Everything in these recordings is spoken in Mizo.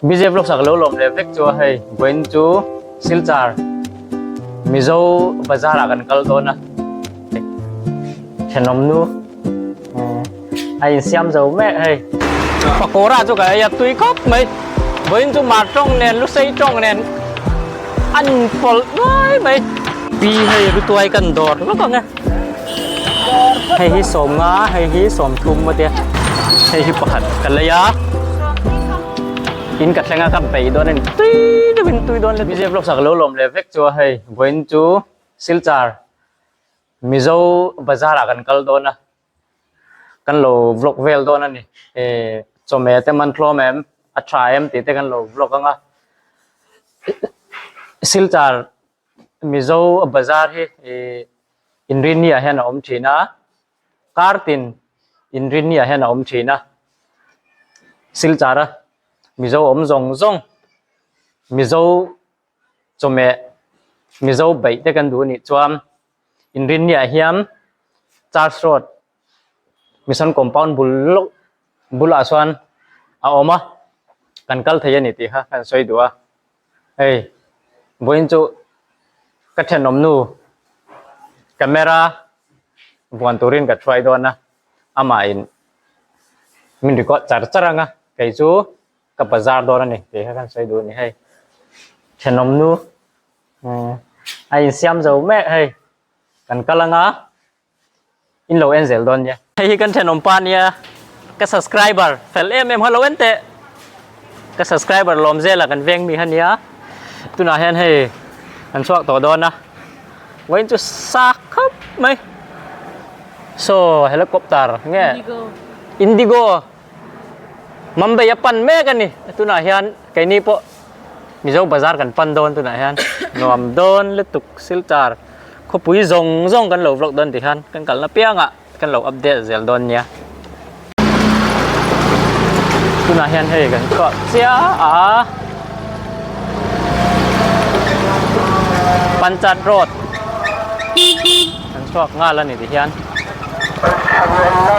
BJ vlog sak lo lawm leh vek chu a hei vawiin chu Silchar Mizo bazar ah kan kal dawn a thenawm nu a insiam zo mek hei pakora chu ka ei a tui khawp mai vawiin chu mar tawng nen lusei tawng nen an inpawlh nuai mai pi hei rutuai kan dawr lawk ang e. Hei hi 50 hei hi 30 a tia hei hi pakhat ka lei a in ka thleng a ka bei dawn a ni tui deuhin tui dawn le BJ vlog sak lo lawm leh vek chu a hei vawiin chu Silchar Mizo bazar ah kan kal dawn a kan lo vlog vel dawn a ni eh chawhmeh te man tlawm em a tha em tih te kan lo vlog ang a Silchar Mizo bazar hi ih Inrinni ah hian a awm thin a, kar tin Inrinni ah hian a awm thin a, Silchar a Mizo awm zawng zawng Mizo chawhmeh Mizo beih te kan duh anih chuan Inrinni ah hian Church Road Mission Compound bul lawk bulah chuan a awm a, kan kal thei a ni tih kha kan sawi duh a. Hei vawiin chu ka thenawm nu camera vuan turin ka hruai dawn a amah in min record char char ang a kei chu ka bazar dawn a ni tih kha kan sawi duh a ni hei thenawm nu a insiam zo mek hei kan kal ang a. In lo en zel dawn nia. Hei hi kan thenawm pa nia ka subscriber fel em em kha lo en teh. Ka subscriber lawm zel a kan veng mi kha nia. Tunah hian hei kan chhuak tawh dawn a. Vawiin chu sa khawp mai. Saw helicopter nge Indigo. Indigo Mumbai a pan mek a ni. Tunah hian keini pawh Mizo bazar kan pan dawn tunah hian nuam dawn lutuk Silchar. Khawpui zawng zawng kan lo vlog dawn ti khan kan kalna piangah kan lo update zel dawn nia. Tunah hian hei kan chhuah chiah a. Panchat road kan chhuak nghal a ni ti hian.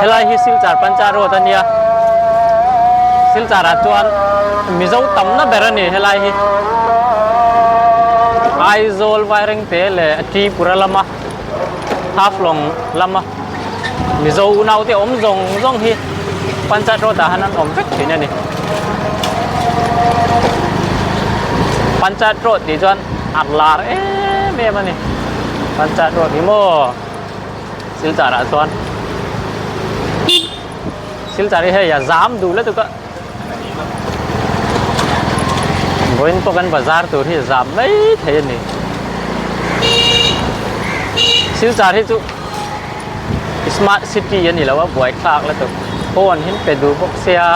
Helai hi Silchar Panchat road a nia. Silchar ah chuan Mizo tamna ber a ni helai hi. Aizawl Vairengte leh Tripura lama Haflong lama Mizo unaute awm zawng zawng hi Panchat road ah hian an awm vek thin a ni. Panchat road tih chuan a lar em em a ni. Panchat road hi maw Silchar ah chuan Silchar hi hei a zam duh lutuk a. Vawiin pawh kan bazar tur hi zam mai thei a ni. Silchar hi chu smart city a ni lo a buai thlak lutuk phone hi an pe duh bawk sia.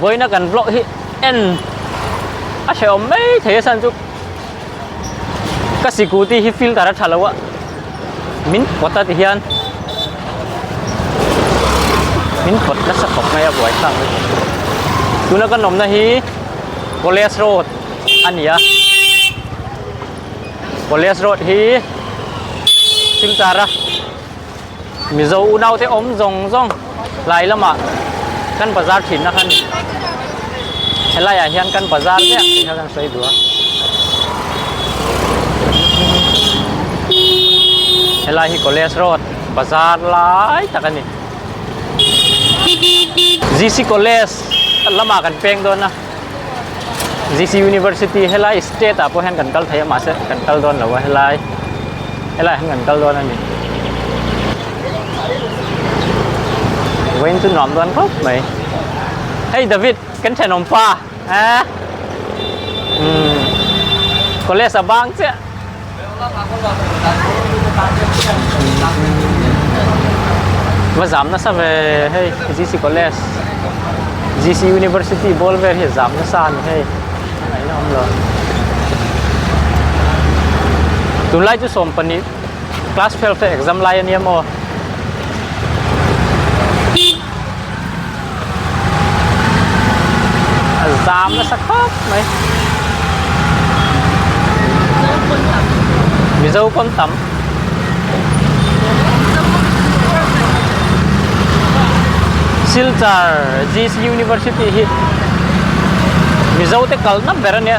Vawiina kan vlog hi en a hrehawm mai thei a chhan chu ka scooty hi filter a tha lo a min pawt a ti hian min pawt nasa khawp mai a buai thlak lutuk tuna kan awmna hi college road a ni a college road hi Silchar a. Mizo unaute awm zawng zawng tlai lamah kan bazar thin na kha a ni. Helai ah hian kan bazar ziah tih kha kan sawi duh a. Helai hi college road bazar lai tak a ni. GC college lamah kan peng dawn a. GC University helai state ah pawh hian kan kal thei a mahse kan kal dawn lo a helai helai ah hian kan kal dawn a ni vawiin chu nuam dawn khawp mai hei David kan thenawm pa eh umm college a bang chiah Va zam nasa ve hei GC college GC University ball vel hi a zam nasa a ni hei a ngaihna awm lo tunlai chu 12 class 12 te exam lai ania maw a zam nasa khawp mai Mizo pawn tam. Silchar GC University hi Mizo te kalna ber a nia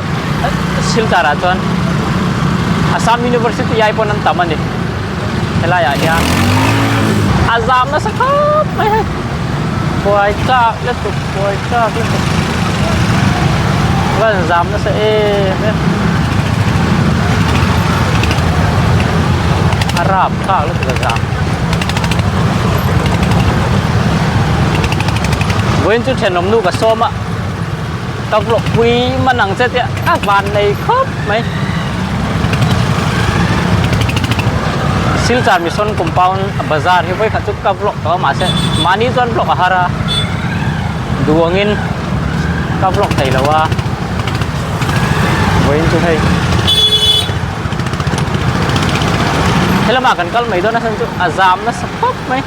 Silchar ah chuan Assam University ai pawn an tam a ni helai ah hian a zam nasa khawp mai hei buai chak lutuk buai chak lutuk van zam nasa em em a rap thlak lutuk a zam. Vawiin chu thenawm nu ka sawm a, ka vlog pui man ang che tia a van nei khawp mai. Silchar Mission Compound bazar hi vawikhat chu ka vlog tawh a mahse mahni chuan vlog a har a, duangin ka vlog thei lo a, vawiin chu hei. Helamah kan kal mai dawn a chhan chu a zam nasa khawp mai.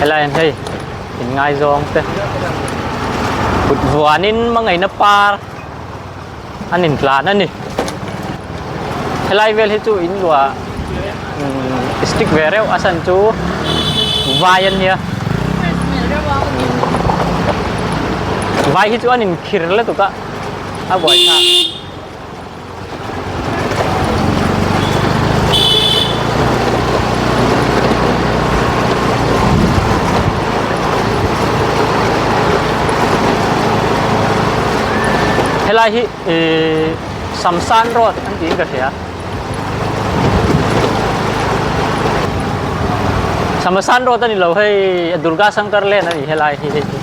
Helai hian hei inngaizawng te kut vuanin hmangaihna par an intlan a ni. Helai vel hi chu in luah stick ve reuh a chhan chu vai an nia. Vai hi chu an inkhir lutuk a a buai thlak. Helai hi ihh Samsan road an tiin ka hria. Samsan road a ni lo hei Durga Shankar lane a ni helai hi hei chu.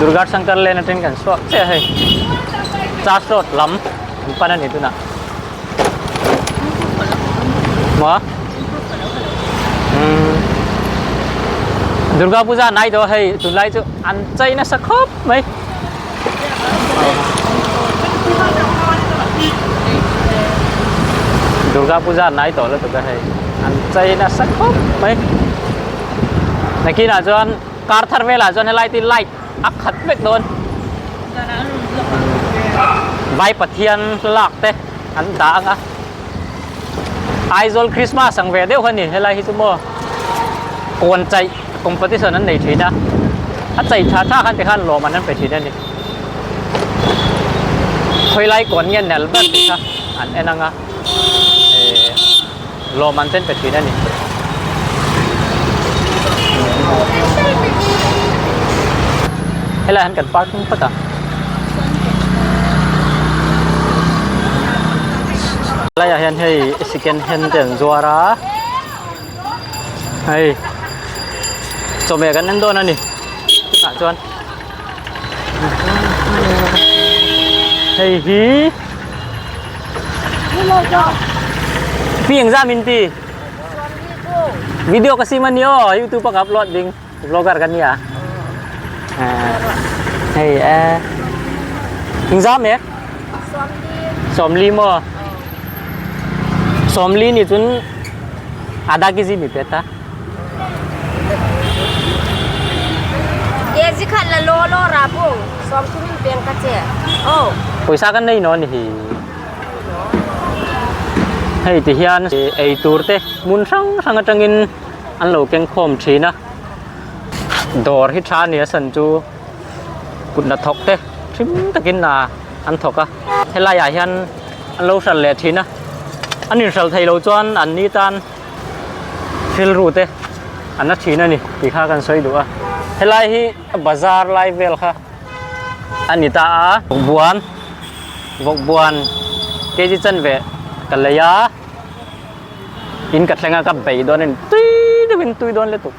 Durga Shankar lane atangin kan chhuak chiah hei. Church road lam an pan a ni tunah. Maw? Umm Durga Puja nai tawh hei tunlai chu an chei nasa khawp mai. Durga Puja nai tawh lutuk a hei an chei nasa khawp mai. Nakinah chuan kar thar velah chuan helai te light a khat vek dawn. Vai Pathian lak te an dah ang a. Aizawl Christmas ang ve deuh kha ni helai hi chu maw kawn chaih competition an nei thin a a chei tha tha khan tikhan lawm an an pe thin a ni khawilai kawn nge nel ber tih kha an en ang a eh lawm an ten pe thin a ni. Helai han kan parking phawt a. Laiah hian hei second hand te an zuar a hei chawhmeh kan en dawn a ni tunah chuan hei hi pi engzah min ti video ka sim a ni aw youtube a ka upload ding vlogger ka nia hei engzah mek. Sawmli maw? Sawmli nih cun ada kg mi pet ta. Kg khat la lo lo ra bu sawm thum in peng ka che. Oh. Pawisa kan nei no ni hi. Hei ti hian ei tur te hmun hrang hrang atangin an lo keng khawm thin a. Dawr hi tha nia san chu kut hnathawk te hrim takin ah an thawk a helai ah hian an lo hral leh thin a an inhral thei lo chuan an ni tan rilru te an na thin a ni tih kha kan sawi duh a helai hi bazar lai vel kha a ni ta a vawkbuan vawkbuan kg chanve ka lei a in ka thleng a ka bei dawn a ni tui deuhin tui dawn lutuk.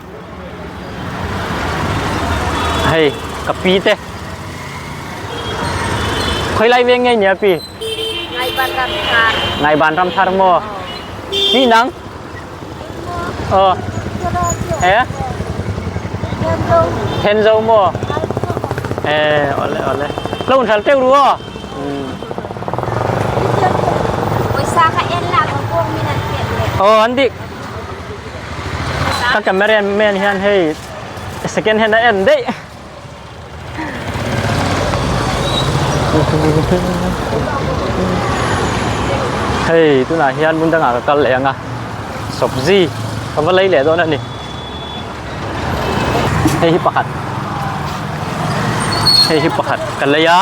Hei ka pi te khawi lai veng nge nia pi Ngaiban ram thar Ngaiban ram thar maw pi nang ờ e then zo maw e ole ole lo un thal teuh ru aw Pawisa kha en la ka kawng min an pek leh aw an dik Ka camera man hian hei second hand a en daih. Hei tunah hian hmun dangah ka kal leh ang a sawbzi ka va lei leh dawn a ni hei hi pakhat hei hi pakhat ka lei a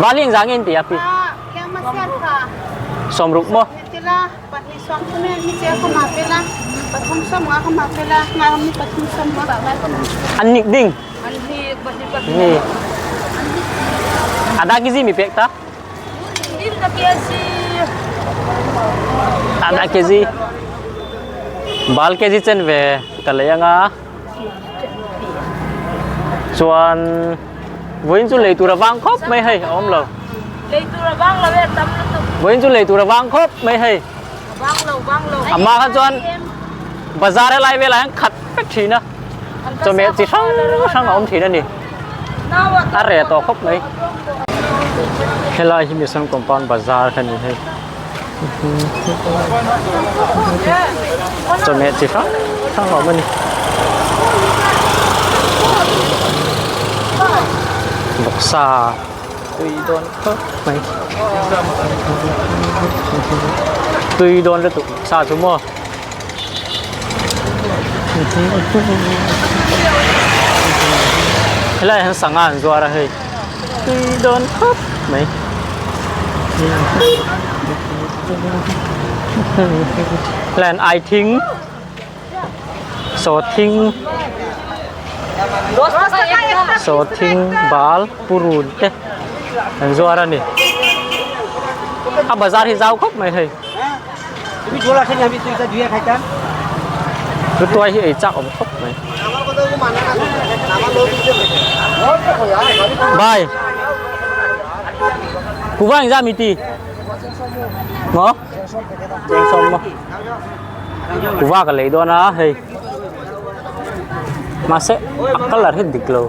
Bali engzah nge in tih a pi sawmruk maw An nik ding Ni Ada gizi mi pek ta Ada kg Bal kg chen ve ka lei anga Chuan Vawiin chu lei tur a vang khawp mai hei a awm lo. Lei tur a vang lo e a tam lutuk. Vawiin chu lei tur a vang khawp mai hei. Vang lo vang lo. A hma kha chuan bazar helai velah hian khat vek thin a. Chawhmeh chi hrang hrang a awm thin a ni. A reh tawh khawp mai. Helai hi Mission Compound bazar kha ni hei. Chawhmeh chi hrang hrang a awm a ni. Vawksa tui dawn khawp mai. Tui dawn lutuk vawksa chu maw. Helai hian sangha an zuar a hei tui dawn khawp mai. Helai hian ai thing saw thing saw thing bal purun te an zuar a ni a bazar hi zau khawp mai hei. Lutuai hi ei chak awm khawp mai. Bye. Kuva engzah mi ti? Maw? Cheng sawm maw? Kuva ka lei dawn a hei. Mahse a colour hi dik lo.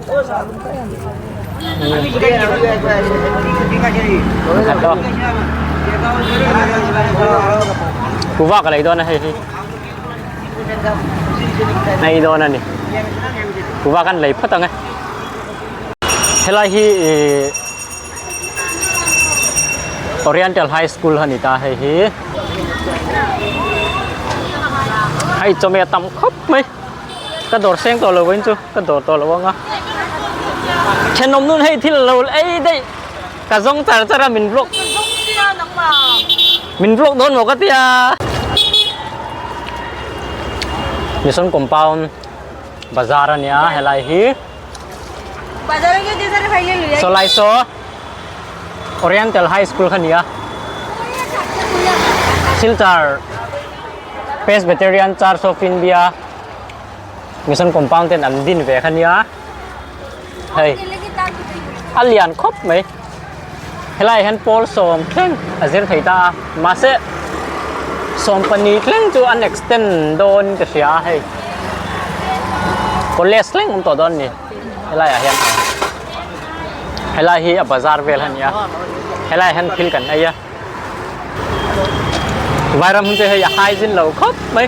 Kuva ka lei dawn a hei hi nei dawn a ni kuva kan lei phawt ang e helai hi ih Oriental High School a ni ta hei hi hei chawhmeh tam khawp mai. Ka dawr seng tawh lo vawiin chu ka dawr tawh lo ang a. Thenawm nun hei thil lo ei daih ka zawng char char a min vlog min vlog dawn maw ka tia. Mission compound bazar a nia helai hi. Sawlai saw Oriental High School kha nia. Silchar Presbyterian Church of India Mission Compound ten an din ve kha nia hei a lian khawp mai helai hian pawl sawm thleng a zir thei ta a mahse 12 thleng chu an extend dawn ka hria a hei college thleng awm tawh dawn a ni helai ah hian helai hi a bazar vel a ni a helai ah hian thil kan ei a. Vairam hun chu hei a hai zin lo khawp mai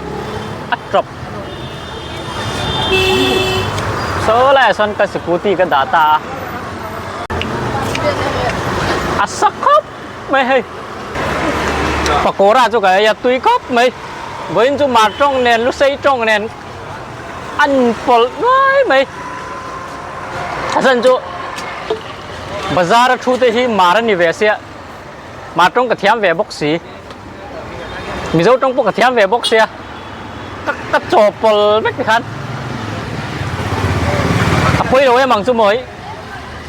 a tawp saw laiah sawn ka scooty ka dah ta a a sa khawp mai hei pakora chu ka ei a tui khawp mai vawiin chu mar tawng nen lusei tawng nen an pawlh nuai mai a chhan chu bazar a thu te hi mar a ni ve sia. Mah tawng ka thiam ve bawk si. Mizo tawng pawh ka thiam ve bawk sia. Ka ka chaw pawl vek tikhan. A pawi lo em ang chu mawi.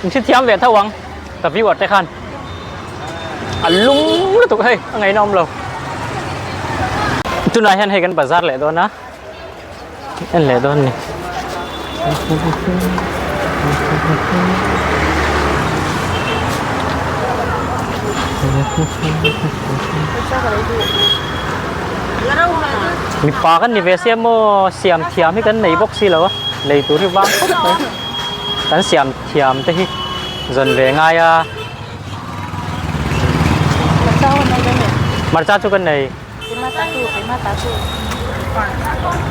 In hre thiam ve tho ang ka viewer te khan. A lung lutuk hei a ngaihna awm lo. Tunah hian hei kan bazar leh dawn a. En leh dawn ni. Mipa kan ni ve sia maw siam thiam hi kan nei bawk si lo a lei tur hi vang khawp mai kan siam thiam te hi zawn ve ngai a hmarcha chu kan nei.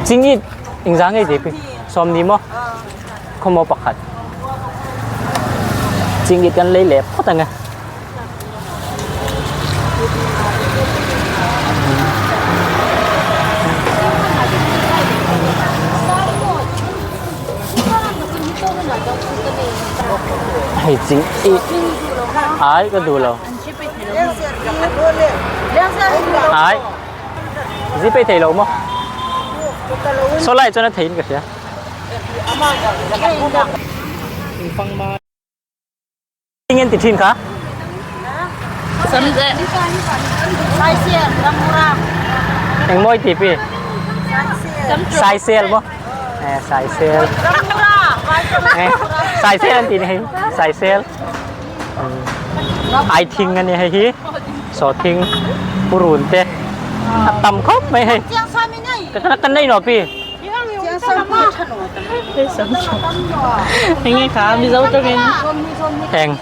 Chingit engzah ngei tih pi sawmni maw khawmaw pakhat chingit kan lei leh phawt ang e. Hei ching i ai ka duh lo. Ai Gpay thei lo maw? Saw lai chuan a theiin ka hria. Ingen ti thin kha? Engmawi ti pi? Saisel maw? Eh, saisel. Eh, saisel an ti ni hei. Saisel. Ai thing ani hei hi. Sawhthing purun te a tam khawp mai hei. Ka kan nei no pi. Eng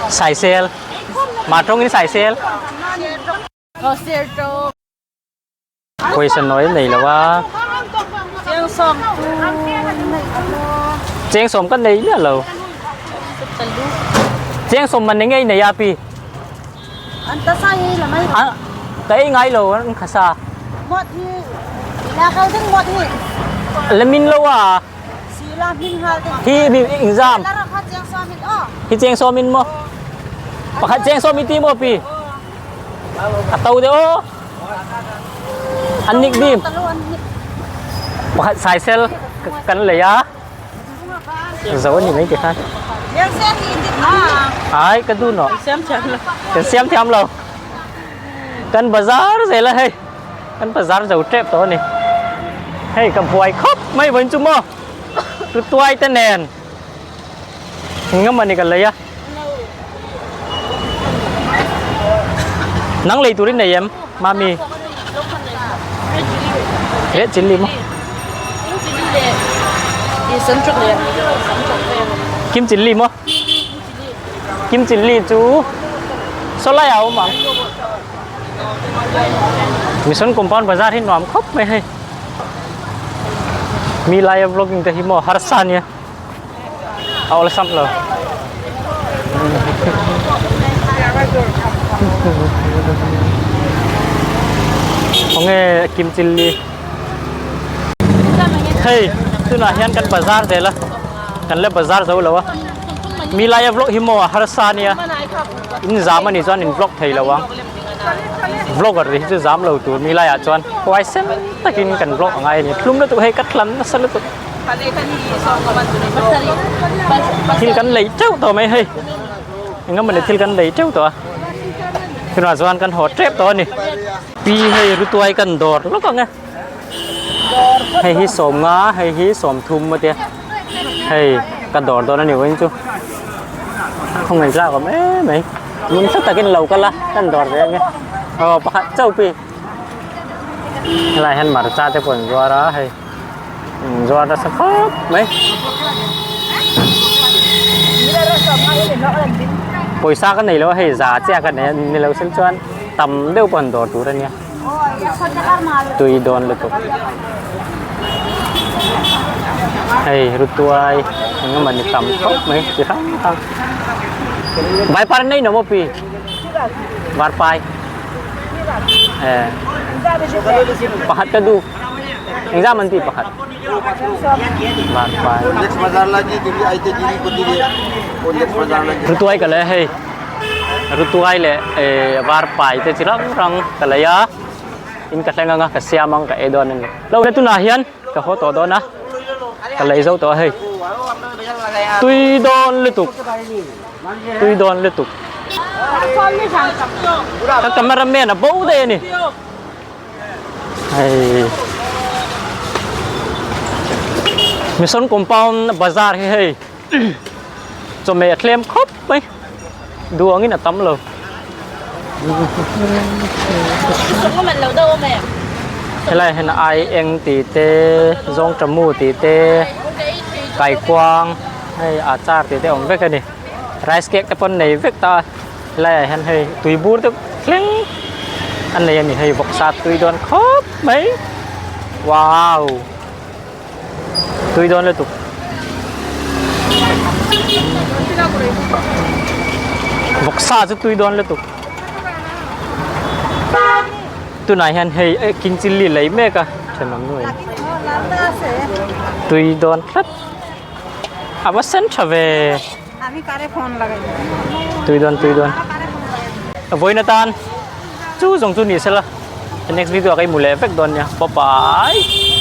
saisel mah tawngin saisel pawisa nawi nei lo a chengsawm ka nei miah lo chengsawm man eng nge i nei a pi. Ka ei ngai lo an khasa. La min lo a. Hi mi exam. Hi cheng sawm in maw. Pakhat cheng sawm i ti maw pi. A to de o. An nik dim. Pakhat saisel kan lei a. Zo ani mai ti khan. Ai ka du no. Kan siam thiam lo. Kan bazar zel a hei. Kan bazar zo tep tawh ani. Hei ka buai khawp mai vawiin chu maw. Tu tuai te nen. Ngam ani ka lei a. Nang lei turin nei em mami. Red chilli maw? Kim chilli maw? Kim chilli chu saw lai ah a awm ang. Mission compound bazar hi nuam khawp mai hei. Mi laia vlogging te hi maw harsa ania. A awlsam lo. Khawnge Kim Chilli. Hei tunah hian kan bazar zel a kan la bazar zo lo a mi laia vlog hi maw a harsa ania in zam anih chuan in vlog thei lo ang vlogger hi chu zam lo tur mi laiah chuan huaisen takin kan vlog a ngai a ni hlum lutuk hei ka thlam nasa lutuk. Thil kan lei teuh tawh mai hei eng emaw ni thil kan lei teuh tawh a tunah chuan kan haw tep tawh a ni pi hei rutuai kan dawr lawk ang e hei hi sawmnga hei hi sawmthum a tia hei ka dawr dawn a ni vawiin chu khawngaih tlak awm em mai ngun hla takin lo kal a kan dawr ve ang e aw pakhat chauh pi helaiah hian hmarcha te pawh an zuar a hei. Zuar nasa khawp mai. Pawisa ka nei lo a hei za chiah ka nei a ni lo sen chuan tam deuh pawh an dawr tur a nia tui dawn lutuk hei rutuai eng emaw ni tam khawp mai chi hrang hrang vaipar nei no maw pi varpai eh pakhat ka duh. Engzah man ti pakhat. Rutuai ka lei a hei rutuai leh eh var pai te chi rang rang ka lei a in ka thleng anga ka siam ang ka ei dawn a ni lo tunah hian ka haw tawh dawn a ka lei zo tawh a hei tui dawn lutuk tui dawn lutuk ka cameraman a bo daih a ni. Hei Mission compound bazar hi hei chawhmeh a tlem khawp mai duh angin a tam lo. Helai hian ai eng tih te zawng tamu tih te kaikuang hei achar tih te a awm vek a ni rice cake te pawh an nei vek ta a. Helai ah hian hei tui bur deuh thleng a nei a ni hei vawksa tui dawn khawp mai wow tui dawn lutuk vawksa chu tui dawn lutuk tunah hian hei eh king chilli lei mek a thenawm nuai tui dawn tlat. A va sen tha ve. Tui dawn tui dawn. Vawiin atan chu zawng chu ni sela next video ah ka i mu leh vek dawn nia. Bye bye.